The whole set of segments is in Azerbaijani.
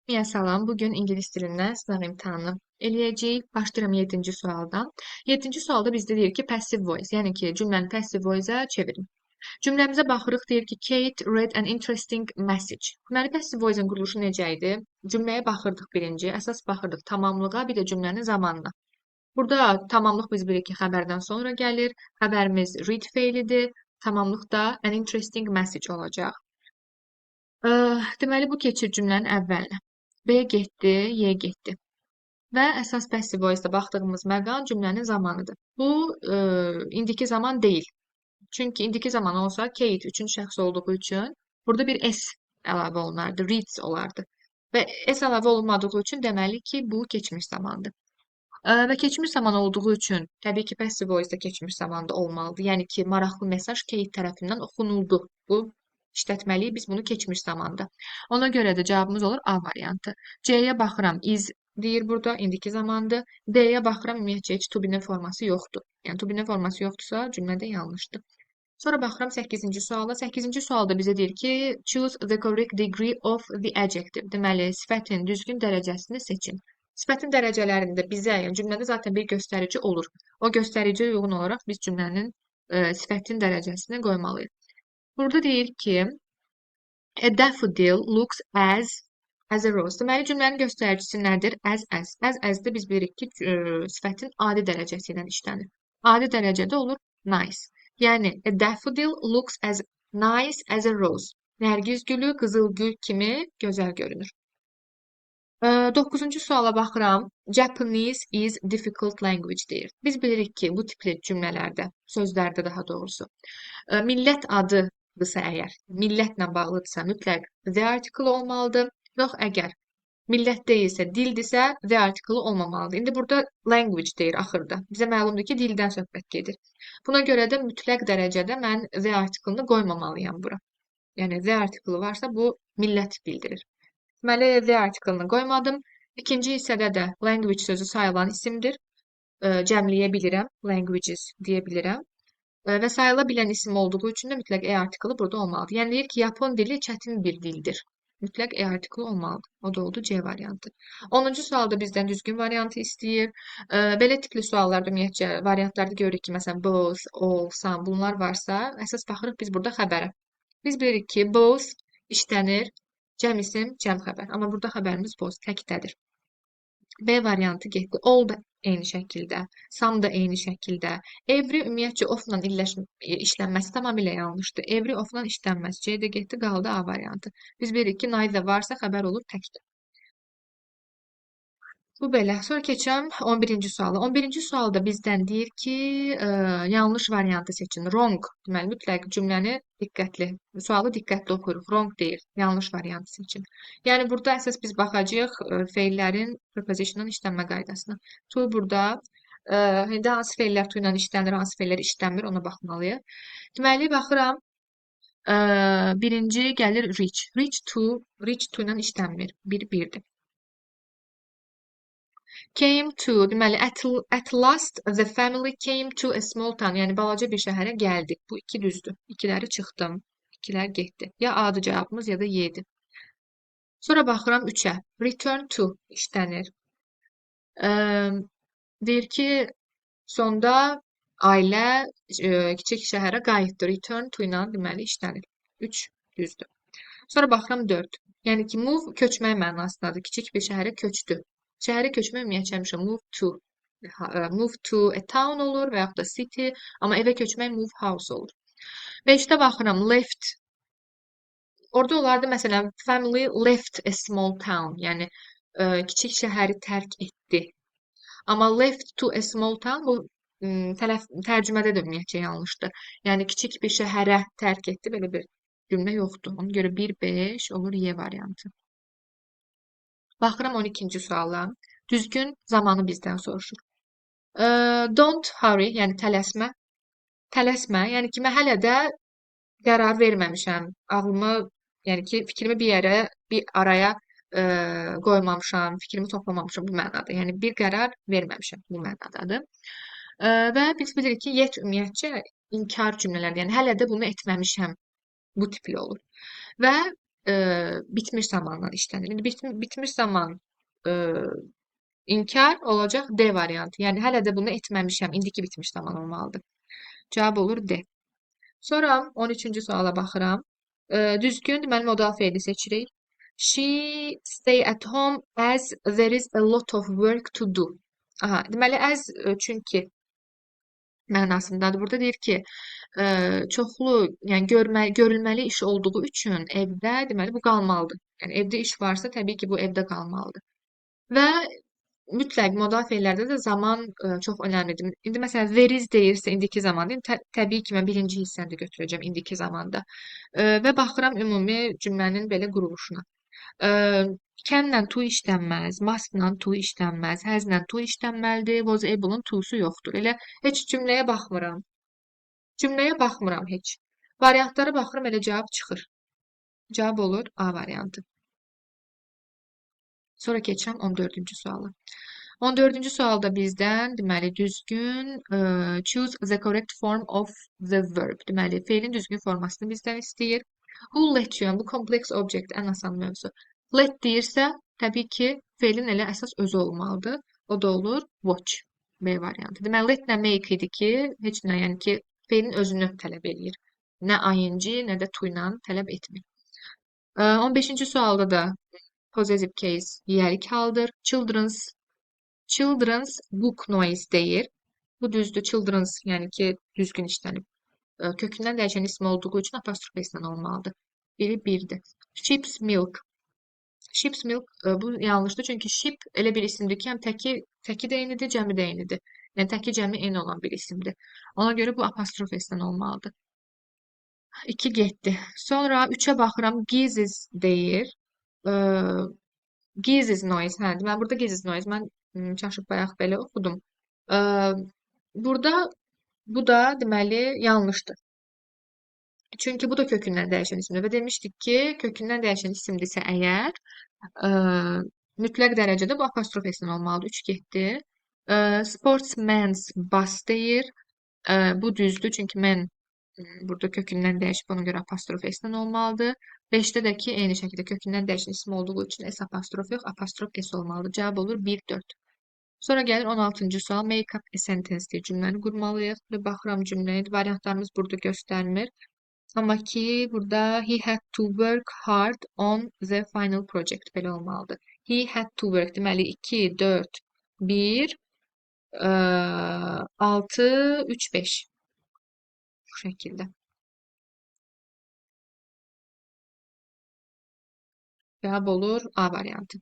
Hamıya salam. Bugün ingilis dilindən sınaq imtahanı eləyəcəyik. Başlayıram 7-ci sualdan. 7-ci sualda bizdə deyir ki, passive voice, yəni ki, cümləni passive voice-a çevirin. Cümləmizə baxırıq, deyir ki, Kate read an interesting message. Deməli, passive voice-un quruluşu necə idi? Cümləyə baxırdıq birinci, əsas baxırdıq tamamlığa, bir də cümlənin zamanına. Burada tamamlıq biz bilirik ki, xəbərdən sonra gəlir. Xəbərimiz read feilidir. Tamamlıq da an interesting message olacaq. Deməli, bu keçir cümlənin əvvəlinə. B getdi, Y getdi. Və əsas passive voice-da baxdığımız məqam cümlənin zamanıdır. Bu, indiki zaman deyil. Çünki indiki zaman olsa Kate üçüncü şəxs olduğu üçün burada bir S əlavə olunardı, reads olardı. Və S əlavə olunmadığı üçün deməli ki, bu keçmiş zamandır. Və keçmiş zaman olduğu üçün təbii ki, passive voice-da keçmiş zamanda olmalıdır. Yəni ki, maraqlı mesaj Kate tərəfindən oxunuldu. Bu işlətməliyik biz bunu keçmiş zamanda. Ona görə də cavabımız olur A variantı. C-yə baxıram, is deyir burada, indiki zamandır. D-yə baxıram, ümumiyyətcə heç to be-nin forması yoxdur. Yəni to be-nin forması yoxdursa, cümlədə yanlışdır. Sonra baxıram 8-ci suala. 8-ci sualda bizə deyir ki, choose the correct degree of the adjective. Deməli, sifətin düzgün dərəcəsini seçin. Sifətin dərəcələrində bizə, yəni cümlədə zaten bir göstərici olur. O göstəriciyə uyğun olaraq biz cümlənin sifətin dərəcəsini qoymalıyıq. Burada deyir ki, a daffodil looks as a rose. Deməli, cümlənin göstəricisi nədir? As, as. As, as-də biz bilirik ki, sifətin adi dərəcəsi ilə işlənir. Adi dərəcədə olur nice. Yəni, a daffodil looks as nice as a rose. Nərgiz gülü qızıl gül kimi gözəl görünür. 9-cu suala baxıram. Japanese is difficult language deyir. Biz bilirik ki, bu tipli cümlələrdə, sözlərdə daha doğrusu, millət adıdırsa əgər, millətlə bağlıdırsa mütləq the article olmalıdır. Yox, əgər millət deyilsə, dildirsə, the article olmamalıdır. İndi burada language deyir axırda. Bizə məlumdur ki, dildən söhbət gedir. Buna görə də mütləq dərəcədə mən the article-ını qoymamalıyam bura. Yəni, the article varsa, bu millət bildirir. Deməli, the article-ını qoymadım. İkinci hissədə də language sözü sayılan isimdir. Cəmləyə bilirəm, languages deyə bilirəm. Və sayıla bilən isim olduğu üçün də mütləq e artiklı burada olmalıdır. Yəni, deyir ki, Yapon dili çətin bir dildir. Mütləq e artiklı olmalıdır. O da oldu C variantı. 10-cu sualda bizdən düzgün variantı istəyir. Belə tipli suallarda ümumiyyətcə variantlarda görürük ki, məsələn, both, all, some bunlar varsa, əsas baxırıq biz burada xəbərə. Biz bilirik ki, both işlənir, cəm isim, cəm xəbər. Amma burada xəbərimiz both, təkdədir. B variantı getdi. All da eyni şəkildə, some da eyni şəkildə. Every ümumiyyətcə of-la işlənməsi tamamilə yanlışdır. Every of-la işlənməz. C də getdi, qaldı A variantı. Biz bilirik ki, neither varsa xəbər olur təkdə. Bu belə. Sonra keçirəm 11-ci suala. 11-ci sualda bizdən deyir ki, yanlış variantı seçin. Wrong. Deməli, mütləq cümləni diqqətli, sualı diqqətli oxuyuruq. Wrong deyir. Yanlış variantı seçin. Yəni, burada əsas biz baxacağıq feillərin preposition-un işlənmə qaydasına. To burada, indi hansı feillər to ilə işlənir, hansı feillər işlənmir, ona baxmalıyıq. Deməli, baxıram. Birinci gəlir reach. Reach to, reach to ilə işlənmir. Bir, birdir. Came to, deməli, at last the family came to a small town. Yəni, balaca bir şəhərə gəldi. Bu iki düzdür. İkiləri çıxdım. İkilər getdi. Ya A-dır cavabımız, ya da Y-dir. Sonra baxıram 3-ə. Return to işlənir. Deyir ki, sonda ailə kiçik şəhərə qayıtdı. Return to ilə deməli işlənir. 3 düzdür. Sonra baxıram 4. Yəni ki, move köçmək mənasındadır. Kiçik bir şəhərə köçdü. Şəhərə köçmək ümumiyyətcə həmişə move to. Move to a town olur və yaxud da city, amma evə köçmək move house olur. 5-də baxıram left. Orada olardı məsələn family left a small town, yəni kiçik şəhəri tərk etdi. Amma left to a small town bu tərcümədə də ümumiyyətcə yanlışdır. Yəni kiçik bir şəhərə tərk etdi, belə bir cümlə yoxdur. Ona görə 1, 5 olur Y variantı. Baxıram 12-ci suala. Düzgün zamanı bizdən soruşur. Don't hurry, yəni tələsmə. Tələsmə, yəni ki, mən hələ də qərar verməmişəm. Ağlımı, yəni ki, fikrimi bir yerə, bir araya qoymamışam, fikrimi toplamamışam bu mənada. Yəni, bir qərar verməmişəm bu mənadadır. Və biz bilirik ki, yet ümumiyyətcə inkar cümlələrdir. Yəni, hələ də bunu etməmişəm. Bu tipli olur. Və Bitmiş zamandan işlənir. İndi bitmiş zaman inkar olacaq D variantı. Yəni hələ də bunu etməmişəm. İndiki bitmiş zaman olmalıdır. Cavab olur D. Sonra 13-cü suala baxıram. Düzgün, deməli modal feili seçirik. She stay at home as there is a lot of work to do. Aha, deməli as çünki mənasındadır. Burada deyir ki, çoxlu, yəni görülməli iş olduğu üçün evdə, deməli bu qalmalıdır. Yəni evdə iş varsa təbii ki, bu evdə qalmalıdır. Və mütləq modal feillərdə də zaman çox önəmlidir. İndi məsələn there is deyirsə indiki zamanda, indi təbii ki, mən birinci hissəni də götürəcəm indiki zamanda. Və baxıram ümumi cümlənin belə quruluşuna. Can-lə to işlənməz, must-la to işlənməz, has-lə to işlənməlidir, was able-ın to-su yoxdur. Elə heç cümləyə baxmıram. Cümləyə baxmıram heç. Variantlara baxıram, elə cavab çıxır. Cavab olur A variantı. Sonra keçirəm 14-cü suala. 14-cü sualda bizdən, deməli, düzgün, choose the correct form of the verb. Deməli, feilin düzgün formasını bizdən istəyir. Who let you? Bu complex object ən asan mövzu. Let deyirsə, təbii ki, feilin elə əsas özü olmalıdır. O da olur watch. B variantı. Deməli, let-lə make idi ki, heç nə, yəni ki, feilin özünü tələb eləyir. Nə ing, nə də to ilə tələb etmir. 15-ci sualda da possessive case yiyəlik haldır. Children's book noise deyir. Bu düzdür. Children's, yəni ki, düzgün işlənib. Kökündən dəyişən ism olduğu üçün apostrof s-lə olmalıdır. Biri birdir. Sheep's milk. Sheep's milk, bu yanlışdır. Çünki sheep elə bir isimdir ki, həm təki də eynidir, cəmi də eynidir. Yəni təki cəmi eyni olan bir isimdir. Ona görə bu apostrof s-lə olmalıdır. 2 getdi. Sonra 3-ə baxıram. Geese's deyir. Geese's noise. Hə, deməli, burada geese's noise. Mən çaşıb bayaq belə oxudum. Burada bu da deməli yanlışdır. Çünki bu da kökündən dəyişən isimdir və demişdik ki, kökündən dəyişən isimdirsə əgər, mütləq dərəcədə bu apostrof s-lə olmalıdır. 3 getdi. Sportsman's bus deyir. Bu düzdür, çünki mən burada kökündən dəyişib, ona görə apostrof s-lə olmalıdır. 5-də də ki, eyni şəkildə kökündən dəyişən isim olduğu üçün s apostrof yox, apostrof s olmalıdır. Cavab olur 1, 4. Sonra gəlir 16-cı sual. Make up a sentence deyə cümləni qurmalıyıq. Bir baxıram cümləyə. Variantlarımız burada göstərmir. Amma ki, burada he had to work hard on the final project. Belə olmalıdır. He had to work. Deməli, 2, 4, 1, 6, 3, 5. Bu şəkildə. Cavab olur A variantı.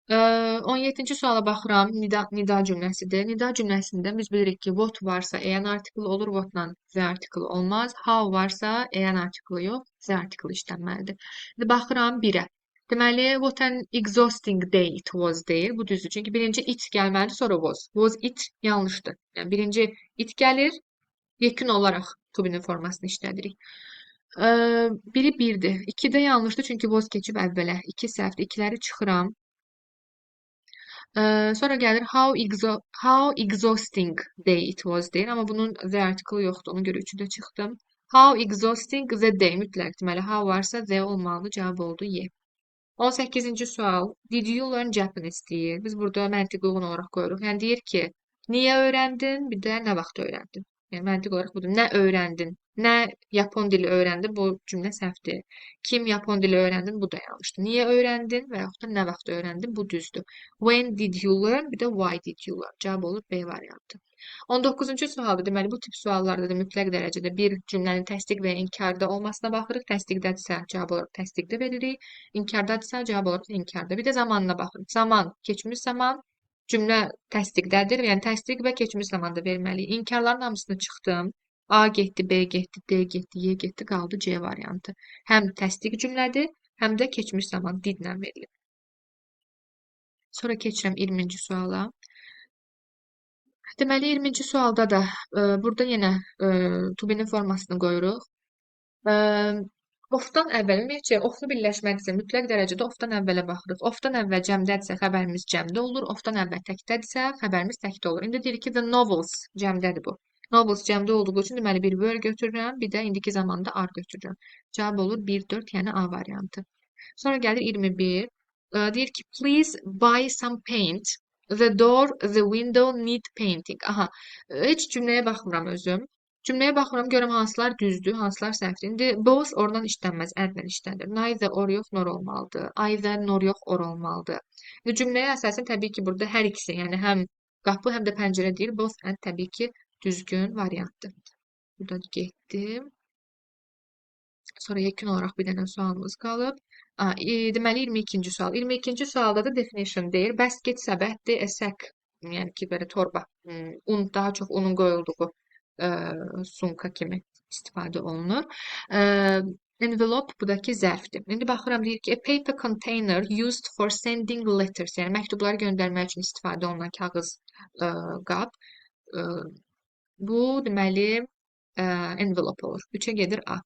17-ci suala baxıram. Nida cümləsidir. Nida cümləsində biz bilirik ki, what varsa an article olur, what-la the article olmaz. How varsa an article yox, the article işlənməlidir. İndi baxıram 1-ə. Deməli, what an exhausting day it was deyir. Bu düzdür. Çünki birinci it gəlməlidir, sonra was. Was it yanlışdır. Yəni, birinci it gəlir, yekun olaraq to be-nin formasını işlədirik. Biri 1-dir. 2 də yanlışdır, çünki was keçib əvvələ. 2 səhvdir. 2-ləri çıxıram. Sonra gəlir how exhausting day it was deyir. Amma bunun the article yoxdur. Ona görə 3-ü də çıxdım. How exhausting the day mütləq. Deməli, how varsa the olmalıdır. Cavab oldu Y. 18-ci sual. Did you learn Japanese deyir. Biz burada məntiqi uyğun olaraq qoyuruq. Yəni, deyir ki, niyə öyrəndin, bir də nə vaxt öyrəndin? Yəni, məntiq olaraq budur. Nə öyrəndin? Nə yapon dili öyrəndin? Bu cümlə səhvdir. Kim yapon dili öyrəndin? Bu da yanlışdır. Niyə öyrəndin və yaxud da nə vaxt öyrəndin? Bu düzdür. When did you learn? Bir də why did you learn? Cavab olur B variantı. 19-cu sualdır. Deməli, bu tip suallarda da mütləq dərəcədə bir cümlənin təsdiq və inkarda olmasına baxırıq. Təsdiqdədirsə, cavab olaraq təsdiqdə veririk. İnkardadırsa, cavab olaraq inkarda. Bir də zamanına baxırıq. Zaman, keçmiş zaman, cümlə təsdiqdədir. Yəni, təsdiq və keçmiş zamanda verməliyik. İnkarların hamısını çıxdım. A getdi, B getdi, D getdi, Y getdi, qaldı C variantı. Həm təsdiq cümlədir, həm də keçmiş zaman did-lə verilib. Sonra keçirəm 20-ci suala. Deməli, 20-ci sualda da burada yenə to be-nin formasını qoyuruq. Of-dan əvvəl, ümumiyyətcə, of-lu birləşmədirsə, mütləq dərəcədə of-dan əvvələ baxırıq. Of-dan əvvəl cəmdədirsə, xəbərimiz cəmdə olur. Of-dan əvvəl təkdədirsə, xəbərimiz təkdə olur. İndi deyir ki, the novels cəmdədir bu. Novels cəmdə olduğu üçün deməli bir were götürürəm, bir də indiki zamanda are götürürəm. Cavab olur 1, 4, yəni A variantı. Sonra gəlir 21. Deyir ki, please buy some paint. The door, the window need painting. Aha, heç cümləyə baxmıram özüm. Cümləyə baxıram, görürəm hansılar düzdür, hansılar səhvdir. İndi both oradan işlənməz, and-lə işlənir. Neither or yox, nor olmalıdır. Either nor yox, or olmalıdır. İndi cümləyə əsasən təbii ki, burada hər ikisi, yəni həm qapı, həm də pəncərə deyil. Both and təbii ki, düzgün variantdır. Burada getdim. Sonra yekun olaraq bir dənə sualımız qalıb. Deməli 22-ci sual. 22-ci sualda da definition deyir. Basket səbətdir, a sack, yəni ki, belə torba, un, daha çox unun qoyulduğu sumka kimi istifadə olunur. Envelope bu da ki zərfdir. İndi baxıram deyir ki, a paper container used for sending letters, yəni məktubları göndərmək üçün istifadə olunan kağız qab. Bu deməli envelope olur. 3-ə gedir A.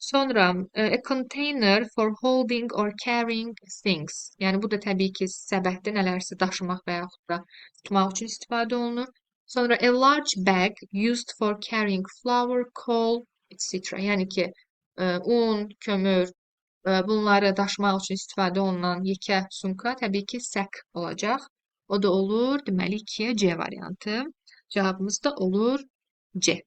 Sonra a container for holding or carrying things. Yəni bu da təbii ki, səbətdə nələrsə daşımaq və yaxud da tutmaq üçün istifadə olunur. Sonra a large bag used for carrying flour, coal, etc. Yəni ki, un, kömür, bunları daşımaq üçün istifadə olunan yekə sumka təbii ki, sack olacaq. O da olur, deməli 2-yə C variantı. Cavabımız da olur C.